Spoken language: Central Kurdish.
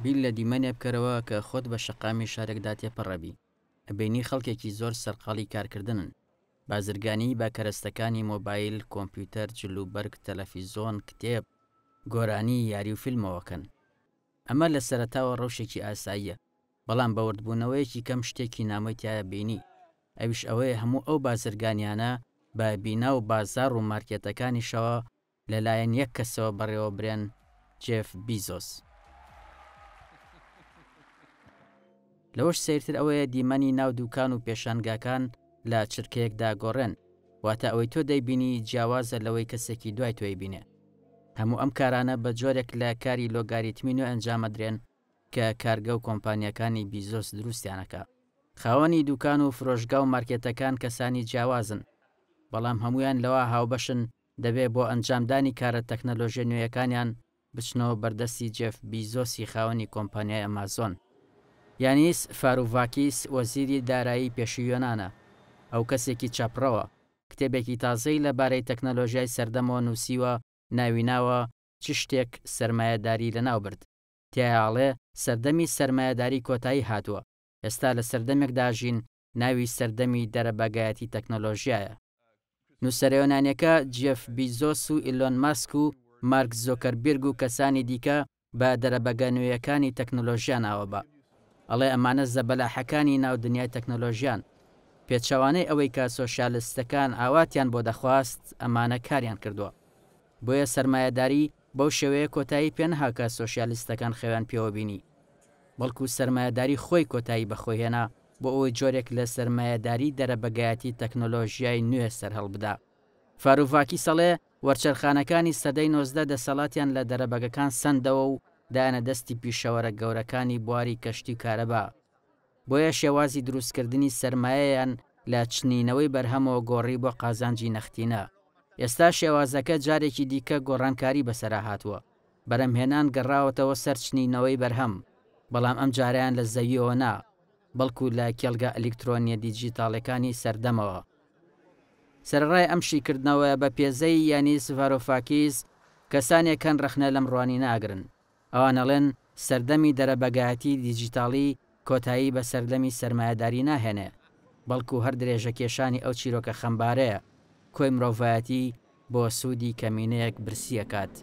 بیر لە دیمەنێ بکەرەوە کە خۆت بە شەقامی شارێکدا تێپەڕەبی، ئەبینی خەڵکێکی زۆر سەرقاڵی کارکردنن، بازرگانی بە کەرەستەکانی مۆبایل، کۆمپیوتەر، جلوبەرگ، تەلەفیزۆن، کتێب، گۆرانی، یاری و فیلمەوە کەن. ئەمە لە سەرەتاوە ڕەوشێکی ئاساییە، بەڵام بە وردبوونەوەیەکی کەم شتێکی نامۆی تیایا بینی، ئەویش ئەوەیە هەموو ئەو بازرگانیانە بە بینا و بازاڕ و مارکێتەکانیشەوە لەلایەن یەک کەسەوە بەڕێوەبرێن، جێف بیزۆس. لەوەش سەیرتر ئەوەیە دیمەنی ناو دوکان و پێشانگاکان لە چرکەیەکدا گۆڕێن، واتە ئەوەی تۆ دەیبینی جیاوازە لەوەی کەسێکی دوای تۆی بینێ. هەموو ئەم کارانە بە جۆرێک لە کاری لۆگاریتمی نوێ ئەنجامەدرێن کە کارگە و کۆمپانیاکانی بیزۆس دروستیانەکا. خاوەنی دوکان و فرۆشگا و مارکێتەکان کەسانی جیاوازن، بەڵام هەموویان لەوە هاوبەشن دەبێ بۆ ئەنجامدانی کارە تەکنەلۆژیە نوێیەکانیان بچنەوە بەردەستی جێف بیزۆسی خاوەنی کۆمپانیای ئەمازۆن. یانیس فاروڤاکیس وەزیری دارایی پێشووی یۆنانە. ئەو کەسێکی چەپڕەوە. کتێبێکی تازەی لە بارەی تەکنەلۆژیای سەردەمەوە نووسیوە ناوی ناوە چ شتێک سەرمایەداری لەناو برد. تیایا ئەڵێ سەردەمی سەرمایەداری کۆتایی هاتووە. ئێستا لە سەردەمێکدا ئەژین ناوی سەردەمی دەرەبەگایەتی تەکنەلۆژیایە. نووسەرە یۆنانیەکە جێف بیزۆس و ئیلۆن ماسک و مارک زۆکەربیرگ و کەسانی دیکە بە دەرەبەگە نوێیەکانی تەکنەلۆژیا ناوەبا. ئەڵێ ئەمانە زەبەلاحەکانی ناو دنیای تەکنەلۆژیان. پێچەوانەی ئەوەی کە سۆشیالستەکان ئاواتیان بۆ دەخواست ئەمانە کاریان کردووە. بۆیە سەرمایەداری بەو شێوەیە کۆتایی پێنەها کە سۆشیالیستەکان خەویان پێوە بینی. بەڵکو سەرمایەداری خۆی کۆتایی بە خۆی هێنا بۆ ئەوەی جۆرێک لە سەرمایەداری دەرەبەگایەتی تەکنۆلۆژیای نوێ سەرهەڵبدا. فاروڤاکیس ئەڵێ، وەرچەرخانەکانی سەدەی 19 دەسەڵاتیان لە دەرەبەگەکان سەندەوە و دایانە دەستی پیشەوەرە گەورەکانی بواری کەشتی و کارەبا. بۆیە شێوازی دروستکردنی سەرمایەیان لە چنینەوەی بەرهەمەوە گۆڕی بۆ قازانجی نەختینە. ئێستا شێوازەکە جارێکی دیکە گۆڕانکاری بەسەرا هاتووە. بەرهەمهێنان گەڕاوەتەوە سەر چنینەوەی بەرهەم، بەڵام ئەمجارەیان لە زەوییەوە نا، بەڵکو لە کێڵگە ئەلیکترۆنییە دیجیتاڵیەکانی سەردەمەوە. سەرەڕای ئەم شیکردنەوەیە بە پێزەی یانیس ڤارۆفاکیس، کەسانێک هەن ڕەخنە لەم ڕوانینە ئەگرن. ئەوان ئەڵێن سەردەمی دەرەبەگایەتی دیجیتاڵی کۆتایی بە سەردەمی سەرمایەداری ناهێنێ، بەڵکو هەر درێژەکێشانی ئەو چیرۆکە خەمبارەیە کۆی مرۆڤایەتی بۆ سوودی کەمینەیەک برسی ئەکات.